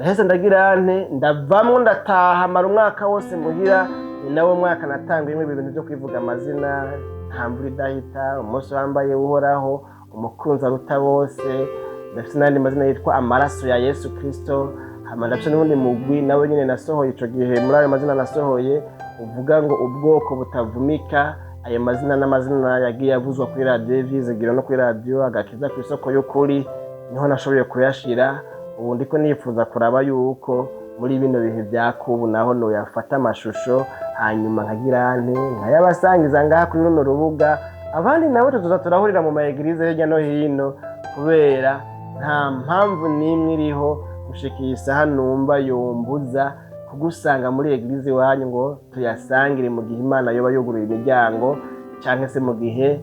Ndaheze, ndagira nte, ndavamwo, ndataha, mara umwaka wose muhira. Ni nawo mwaka natanguyemo ibi bintu byo kwivuga amazina: Nta mvura idahita, Umunsi wambaye Uhoraho, Umukunzi aruta bose. Ndafite n'andi mazina yitwa Amaraso ya Yesu Kristo. Hama ndafite n'ubundi mugwi nawe nyine nasohoye ico gihe muri ayo mazina nasohoye, uvuga ngo Ubwoko butavumika. Ayo mazina n'amazina yagiye avuzwa kuri Radiyo Ivyizigiro no kuri Radiyo Agakiza ku Isoko y'Ukuri, niho nashoboye kuyashira. Ubu ndiko nifuza kuraba yuko muri bino bihe bya kubu naho noyafata amashusho, hanyuma nkagira nte, nkayabasangiza ngaha kuri runo rubuga. Abandi nabo tuzoza turahurira mu ma églises hirya no hino, kubera nta mpamvu n'imwe iriho gushika iyi saha numva yombuza kugusanga muri église iwanyu ngo tuyasangire, mu gihe Imana yoba yuguruye imiryango cyangwa se mu gihe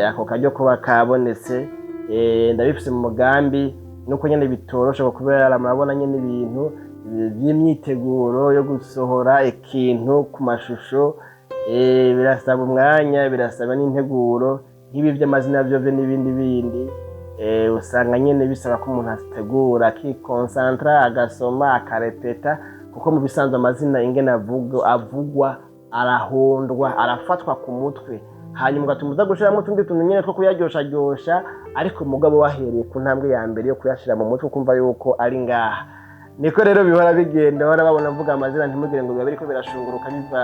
ako karyo kuba kabonetse. Ndabifise mu mugambi, nuko nyene bitoroshe, kubera murabona nyene ibintu by'imyiteguro yo gusohora ikintu ku mashusho, birasaba umwanya, birasaba n'integuro. Nk'ibi by'amazina byo n'ibindi bindi, usanga nyene bisaba ko umuntu ategura, akikonsantra, agasoma, akarepeta, kuko mu bisanzwe amazina ingene avugwa arahondwa, arafatwa ku mutwe, hanyuma ugatuma uza gushiramo utundi tuntu nyene two kuyaryosharyosha. Ariko umugabo wahereye ku ntambwe ya mbere yo kuyashira mu mutwe, ukumva yuko ari ngaha. Niko rero bihora bigenda. Bahora babona mvuga amazina, ntimugire ngo biba biriko birashunguruka biva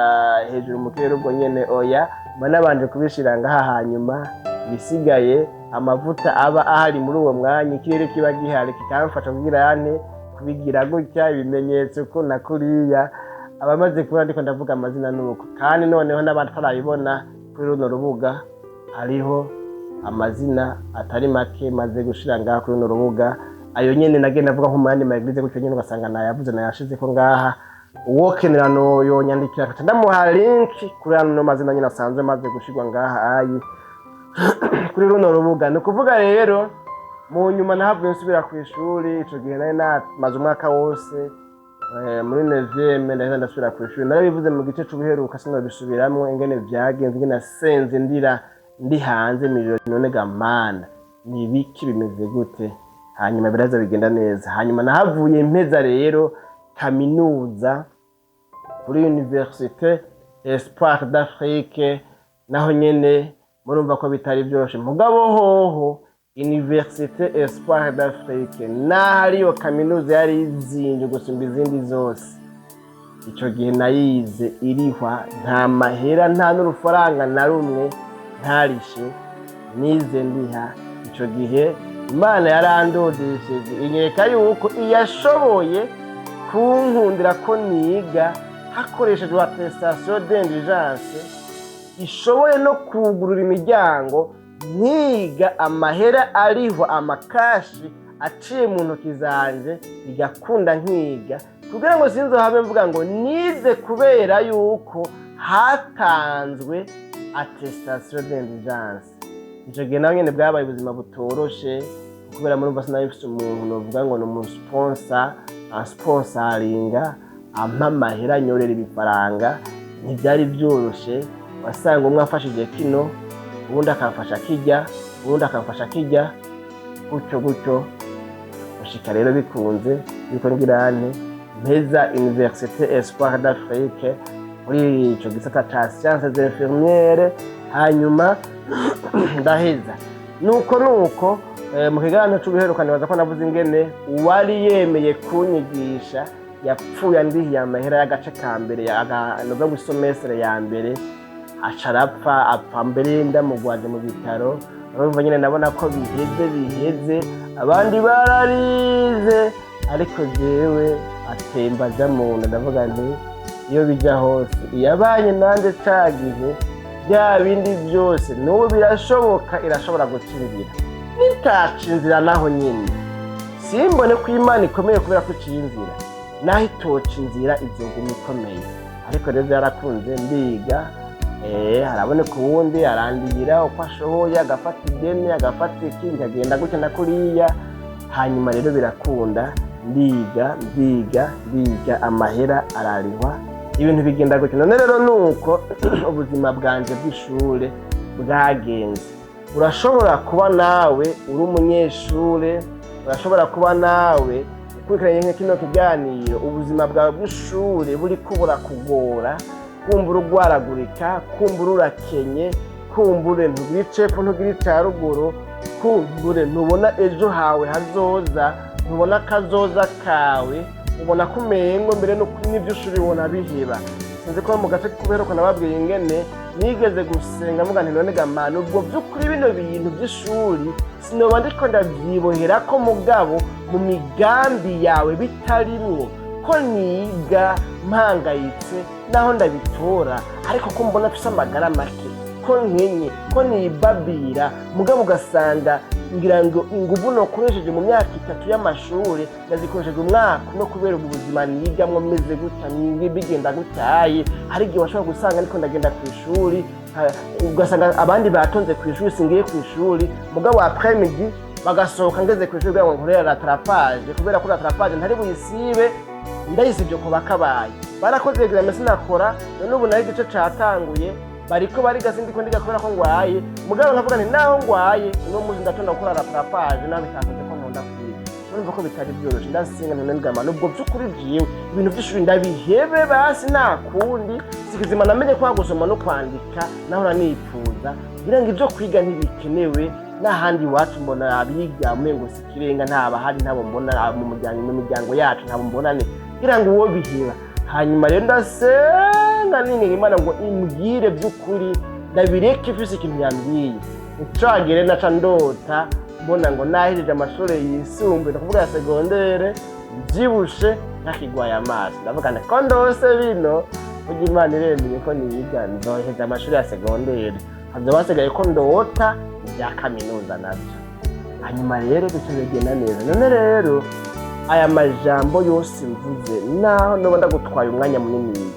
hejuru mu kirere ubwo nyene. Oya, mba nabanje kubishira ngaha, hanyuma ibisigaye amavuta aba ahari muri uwo mwanya, ikirere kiba gihari kikamfasha kugira ane, kubigira gutya, ibimenyetso ko na kuriya. Abamaze kubona ndiko ndavuga amazina nuko. Kandi noneho n'abatarabibona kuri runo rubuga, hariho amazina atari make maze gushira ngaha kuri runo rubuga. Ayo nyene nagenda avuga nko mu yandi ma églises gutyo nyene, ugasanga nayavuze, nayashizeko ngaha. Uwokenera no yonyandikira, nkaca ndamuha link kuri ano mazina nyene asanzwe maze gushirwa ngaha ayi kuri runo rubuga. Ni ukuvuga rero, mu nyuma nahavuye nsubira ku ishuri. Ico gihe nari namaze umwaka wose muri neuvième, ndaheza ndasubira ku ishuri. Narabivuze mu gice c'ubuheruka, sinobisubiramwo ingene vyagenze, ingene nasenze ndira ndi hanze mw'ijoro: "None ga Mana, ni ibiki, bimeze gute?" Hanyuma biraza bigenda neza. Hanyuma nahavuye mpeza rero kaminuza kuri Université Espoir d'Afrique. Naho nyene murumva ko bitari vyoroshe. Mugabo hoho Université Espoir d'Afrique, naho ariyo kaminuza yari izinze gusumba izindi zose ico gihe, nayize irihwa, nta mahera, nta n'urufaranga na rumwe ntarishe, nize ndiha. Ico gihe Imana yarandodesheje, inyereka yuko iyashoboye kunkundira ko niga hakoreshejwe attestation d'indigence, ishoboye no kugurura imiryango nkiga, amahera ariho amakashi aciye mu ntoki zanje, bigakunda nkiga, kugira ngo sinzohabe mvuga ngo nize kubera yuko hatanzwe attestation d'indigence. Ico gihe nawe nyene bwabaye ubuzima butoroshe, kubera murumva sinari mfise umuntu novuga ngo ni umu sponsor ansponsaringa, ampa amahera, anyorera ibifaranga. Ntivyari vyoroshe. Wasanga umwe afashije kino, uwundi akamfasha kirya, uwundi akamfasha kirya, gutyo gutyo, gushika rero bikunze yuko ngira nte, mpeza Université Espoir d'Afrique muri ico gisata ca sciences infirmières. Hanyuma ndaheza nuko mu kiganiro c'ubuheruka nibaza ko navuze ingene uwari yemeye kunyigisha yapfuye andihiye amahera y'agace ka mbere, novuga ngo i semestre ya mbere, aca arapfa, apfa mbere ndamugwaje mu bitaro. Urumva nyine nabona ko biheze, biheze. Abandi bararize, ariko jewe atemba aja mu nda. Ndavuga nti iyo bija hose, iyabanye nanje ca gihe, bya bindi byose n'ubu birashoboka, irashobora guca inzira. Nitaca inzira naho nyine simbone ko Imana ikomeye kubera ko iciye inzira. Naho itoca inzira, izoguma ikomeye. Ariko rero byarakunze, ndiga. Haraboneka uwundi arandihira uko ashoboye, agafata ideni, agafata iki, nkagenda gutya na kuriya. Hanyuma rero birakunda, ndiga, ndiga, ndiga, amahera ararihwa, ibintu bigenda gutya. None rero nuko ubuzima bwanje bw'ishure bwagenze. Urashobora kuba nawe uri umunyeshure, urashobora kuba nawe Ukurikiranye kino kiganiro, ubuzima bwawe bw'ishure buriko burakugora, kumbura urwaragurika, kumbura urakenye, kumbure ntugira icepfo, ntugira ica ruguru, kumbure ntubona ejo hawe hazoza, ntubona akazoza kawe, ubona ko umengo mbere n'ivy'ishuri ubona biheba. Sinzi ko mu gace kuberuka nababwiye ingene nigeze gusenga mvuga nti: "None ga Mana, ubwo vy'ukuri bino bintu vy'ishuri sinoba ndiko ndavyibohera ko mugabo mu migambi yawe bitarimwo ko niga mpangayitse naho ndabitora, ariko ko mbona mfise amagara make, ko nkenye, ko nibabira, mugabo ugasanga ngira ngo inguvu nokoresheje mu myaka 3 y'amashuri ndazikoresheje umwaka umwe kubera ubu buzima nigamwo meze gutya, bigenda gutyaye." Hari igihe washobora gusanga ariko ndagenda ku ishuri, ugasanga abandi batonze ku ishuri, singiye ku ishuri, mugabo après midi bagasohoka ngeze ku ishuri kugira ngo nkorere rattrapage, kubera ko rattrapage ntari buyisibe, ndayisibye ku bakabaye barakoze examen sinakora. None ubu naho igice catanguye, bariko bariga, sindiko ndiga kubera ko ngwaye. Mugabo nkavuga nti naho ngwaye, uno munsi ndatonda gukora rattrapage, naho bitakoze ko nkunda kwiga. Urumva ko bitari byoroshe. Ndasenga nti: "None Mana, ubwo vy'ukuri jewe ibintu vy'ishuri ndabihebe basi, nta kundi sikizima namenye kwa gusoma no kwandika nahora nipfuza, ngira ngo ivyo kwiga ntibikenewe n'ahandi iwacu mbona abiga umengo si ikirenga, ntabahari, ntabo mbona mu muryango, mu miryango yacu ntabo mbonane, ngira ngo uwo biheba." Hanyuma rero ndasenga ninginga Imana ngo imbwire by'ukuri ndabireke, ifise ikintu yambwiye. Nicagere naca ndota mbona ngo nahejeje amashuri yisumbuye, ndakuvuga ya secondaire, mvyibushe ntakigwaye amaso. Ndavuga nti ko ndose bino, burya Imana iremeye ko niga nzoheza amashuri ya secondaire, hazoba hasigaye ko ndota ibya kaminuza navyo. Hanyuma rero bica bigenda neza. None rero aya majambo yose mvuze, naho noba ndagutwaye umwanya munini,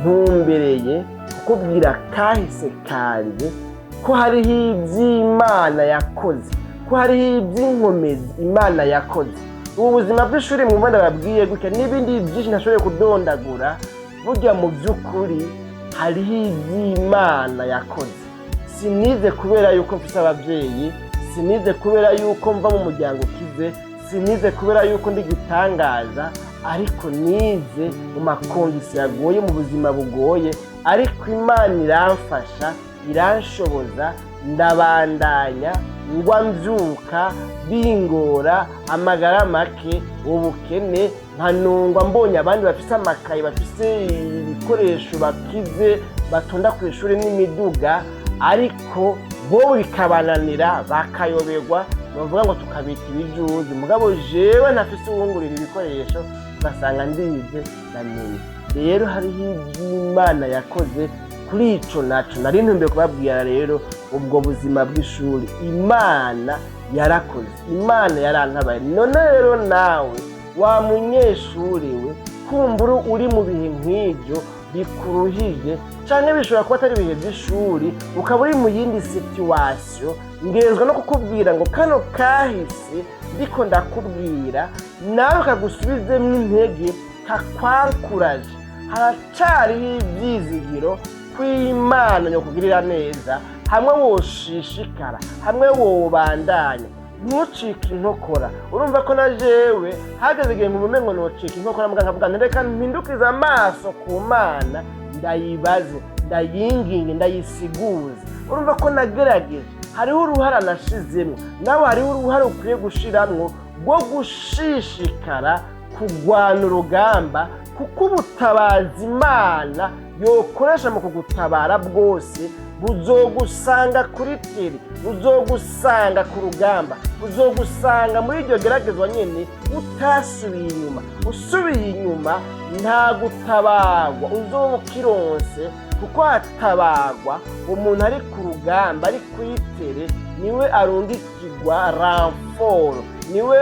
ntumbereye kukubwira kahise kanje, ko hariho iby'Imana yakoze, ko hariho iby'inkomezi Imana yakoze. Ubu buzima bw'ishuri mwumva ndababwiye gutya n'ibindi byinshi ntashoboye kudondagura, burya mu by'ukuri hariho iby'Imana yakoze. Sinize kubera yuko mfise ababyeyi, sinize kubera yuko mva mu muryango ukize, sinize kubera yuko ndi gitangaza, ariko nize mu ma conditions agoye, mu buzima bugoye, ariko Imana iramfasha, iranshoboza, ndabandanya, ngwa mbyuka bingora, amagara make, ubukene, nkanungwa mbonye abandi bafise amakayi, bafise ibikoresho, bakize, batonda ku ishuri n'imiduga, ariko bo bikabananira, bakayoberwa, bavuga ngo tukabita ibijuju, mugabo jewe ntafise uwungurira ibikoresho, ugasanga ndize, ndamenye. Rero hariho iby'Imana yakoze kuri ico naco nari ntumbiye kubabwira. Rero ubwo buzima bw'ishuri, Imana yarakoze, Imana yarantabaye. None rero nawe wa munyeshuri we, kumbura uri mu bihe nk'ibyo bikuruhije, canke bishobora kuba atari ibihe by'ishuri, ukaba uri mu yindi situation, ngezwa no kukubwira ngo kano kahise ndiko ndakubwira nawe kagusubizemwo intege, kakwankuraje. Haracariho ivyizigiro kw'Imana nyokugirira neza, hamwe woshishikara, hamwe wobandanya, ntucike inkokora. Urumva ko na jewe hageze igihe nkumva umengo nocika inkokora, muga nkavuga nti reka mpindukize amaso ku Mana, ndayibaze, ndayinginge, ndayisiguze. Urumva ko nagerageje, hariho uruhara nashizemwo, nawe hariho uruhara ukwiye gushiramwo rwo gushishikara kugwana urugamba, kuko ubutabazi Imana yokoresha mu kugutabara bwose buzogusanga kuri terrain, buzogusanga ku rugamba, buzogusanga muri iryo geragezwa nyene utasubiye inyuma. Usubiye inyuma nta gutabarwa uzoba ukironse, kuko hatabagwa umuntu ari ku rugamba, ari kuri terrain, niwe arungikirwa renfort, niwe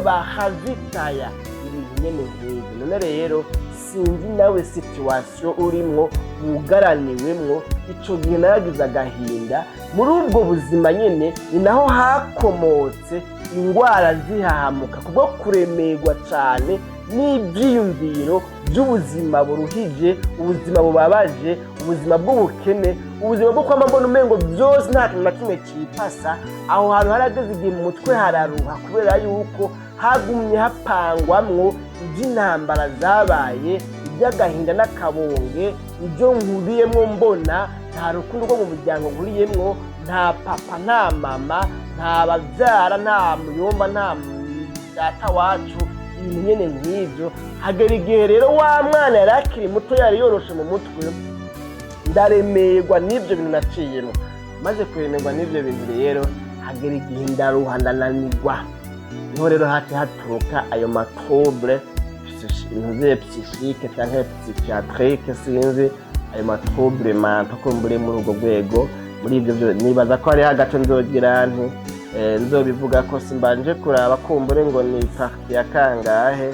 bahavitaya ibintu nyene nk'ivyo. None rero sinzi nawe situation urimwo, wugaraniwemwo. Ico gihe naragize agahinda. Muri ubwo buzima nyene ni naho hakomotse ingwara zihahamuka, kubwo kuremerwa cane n'ivyiyumviro by'ubuzima buruhije, ubuzima bubabaje, ubuzima butoroshye. Ubuzima bw'ubukene, ubuzima bwo kwama mbona umengo byose nta kintu na kimwe cipasa. Aho hantu harageze igihe mu mutwe hararuha, kubera yuko hagumye hapangwamwo iby'intambara zabaye, iby'agahinda n'akabonge, ibyo nkuriyemwo mbona nta rukundo rwo mu muryango nkuriyemwo, nta papa, nta mama, nta babyara, nta muyomba, nta data wacu, ibintu nyene nk'ivyo. Hagera igihe rero wa mwana yari akiri muto, yari yoroshe mu mutwe, ndaremerwa n'ibyo bintu naciyemo. Maze kuremerwa n'ibyo bintu rero, hagera igihe ndaruha, ndananirwa. Niho rero haci haturuka ayo ma troubles ntuze psychique canke psychiatrique, sinzi, ayo ma troubles mentaux ko mbure muri urwo rwego. Muri ibyo byo nibaza ko hariho agace nzogira nti nzobivuga ko simbanje kuraba kumbure ngo ni partie ya kangahe,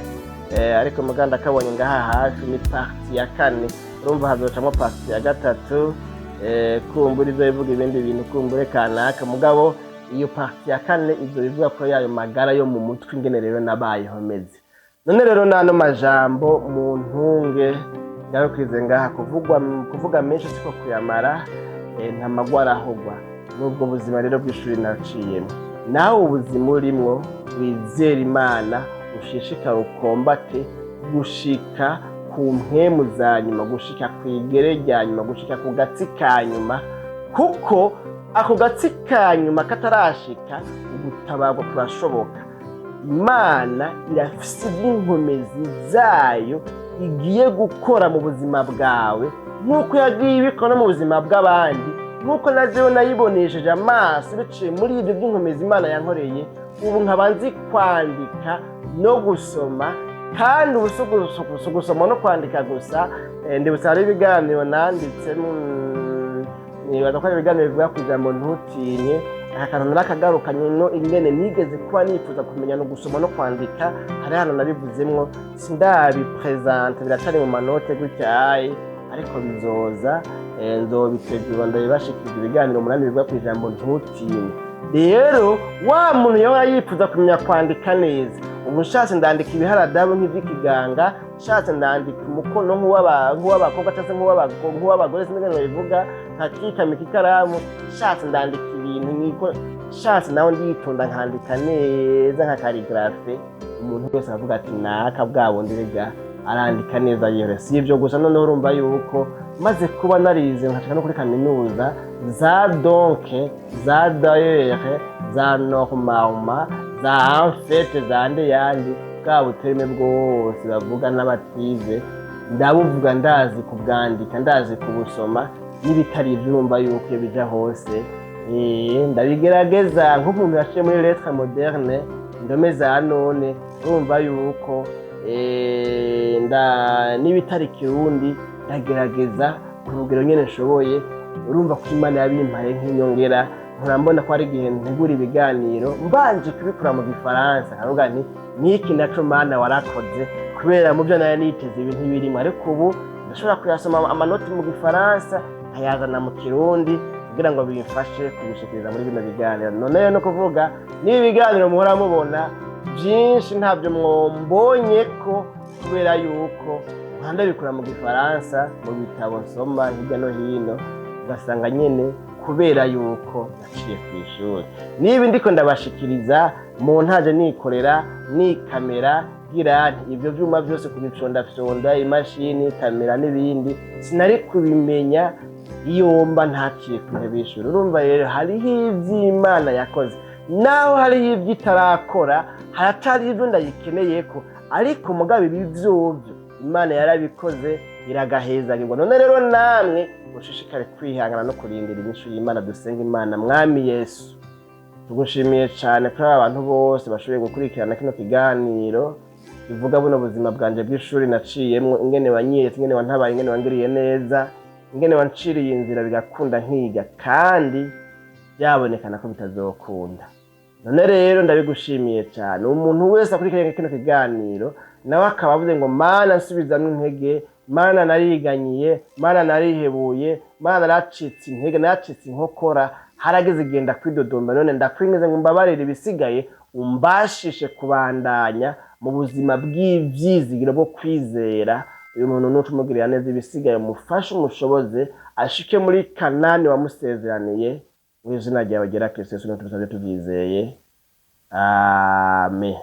ariko muganda kabonye ngaha hafi ni partie ya kane. Urumva hazocamo partie ya gatatu, kumbure izo bivuga ibindi bintu kumbure kanaka. Mugabo iyo partie ya kane izo bivuga ko yayo magara yo mu mutwe, ingene rero nabayeho meze. None rero n'ano majambo mu ntunge ngarukirize ngaha. Kuvugwa kuvuga menshi siko kuyamara, nta magwara ahogwa. N'ubwo buzima rero bw'ishuri naciyemo, nawe ubuzima urimwo, wizera Imana, ushishikare, ukombate gushika ku mpwemu za nyuma, gushika ku igere rya nyuma, gushika ku gatsi ka nyuma, kuko ako gatsi ka nyuma katarashika, ugutabarwa kurashoboka. Imana irafise inkomezi zayo igiye gukora mu buzima bwawe, nk'uko yagiye ibikora no mu buzima bw'abandi, nk'uko na jewe nayibonesheje amaso biciye muri ibyo by'inkomezi Imana yankoreye. Ubu nkaba nzi kwandika no gusoma, kandi ubu si gusoma no kwandika gusa. Ndibutsa hari ibiganiro nanditse, nibaza ko ari ibiganiro bivuga ku ijambo "Ntutinye". Aka kantu narakagarukanye no ingene nigeze kuba nifuza kumenya no gusoma no kwandika. Hari hano nabivuzemwo, sindabipresente, biracari mu ma notes gutyaye, ariko bizoza, nzobitegura ndabibashikiriza, ibiganiro 8 bivuga ku ijambo "Ntutinye". Rero wa muntu yahora yifuza kumenya kwandika neza, ubu nshatse ndandika ibiharadabu nk'ivy'ikiganga, nshatse ndandika umukono nk'uw'abakobwa cyangwa se nk'uw'abagore, sinzi ingene babivuga, nkakikamika ikaramu, nshatse ndandika ibintu nkiko, nshatse nawe nditonda nkandika neza nka calligraphie. Umuntu wese aravuga ati: "Naka bwa bundi rega arandika neza." Yewe, si ibyo gusa, noneho urumva yuko maze kuba narize nkashika no kuri kaminuza, za donc, za d'ailleurs, za normalement, za en fait, za nde yandi, bwa bu terme bwose bavuga n'abatize, ndabuvuga, ndazi kubwandika, ndazi kubusoma. N'ibitari ibyo, urumva yuko iyo bija hose, ndabigerageza nk'umuntu yaciye muri lettre moderne, indome za none. Urumva yuko n'ibitari Kirundi ndagerageza ku rugero nyene nshoboye. Urumva ko Imana yabimpaye nk'inyongera. Nkora mbona ko hari igihe ntegura ibiganiro mbanje kubikora mu Gifaransa, nkavuga nti: "Niki naco Mana warakoze", kubera mu byo nari niteze ibintu birimo. Ariko ubu ndashobora kuyasoma ama notes mu Gifaransa, nkayazana mu Kirundi kugira ngo bimfashe kubishikiriza muri bino biganiro. None rero no kuvuga n'ibi biganiro muhora mubona byinshi, ntabyo mwombonye ko kubera yuko ndabikura mu Gifaransa mu bitabo nsoma hirya no hino, ugasanga nyene kubera yuko naciye ku ishuri. Niba ndiko ndabashikiriza mu ntaje, nikorera nikamera gira nti ibyo vyuma byose kubifyondafyonda, imashini, kamera n'ibindi, sinari kubimenya iyo mba ntaciye ku ntebe y'ishuri. Urumva rero hariho ivy'Imana yakoze, naho hariho ibyo itarakora, haracari ibyo ndayikeneye ko, ariko mugabo ibi vyovyo Imana yarabikoze, iragahezagirwa. None rero namwe mushishikare kwihangana no kurindira inyishu y'Imana. Dusenga Imana. Mwami Yesu, tugushimiye cyane kuri aba bantu bose bashoboye gukurikirana kino kiganiro bivuga buno buzima bwanje bw'ishuri naciyemwo, ingene wanyeretse, ingene wantabaye, ingene wangiriye neza, ingene wanciriye inzira bigakunda nkiga kandi byabonekana ko bitazokunda. None rero ndabigushimiye cyane. Umuntu wese akurikiranye kino kiganiro nawe akaba avuze ngo: "Mana, nsubizamwo intege. Mana, nariganyiye. Mana, narihebuye. Mana, naracitse intege, naracitse inkokora, harageze igihe ndakwidodomba. None ndakwingize ngo umbabarire, ibisigaye umbashishe kubandanya mu buzima bw'ivyizigiro bwo kwizera." Uyu muntu nuca umugirira neza, ibisigaye umufashe, umushoboze ashike muri Kanani wamusezeraniye. Mu izina ryawe ryera Kristo Yesu tubisabye tubyizeye, amen.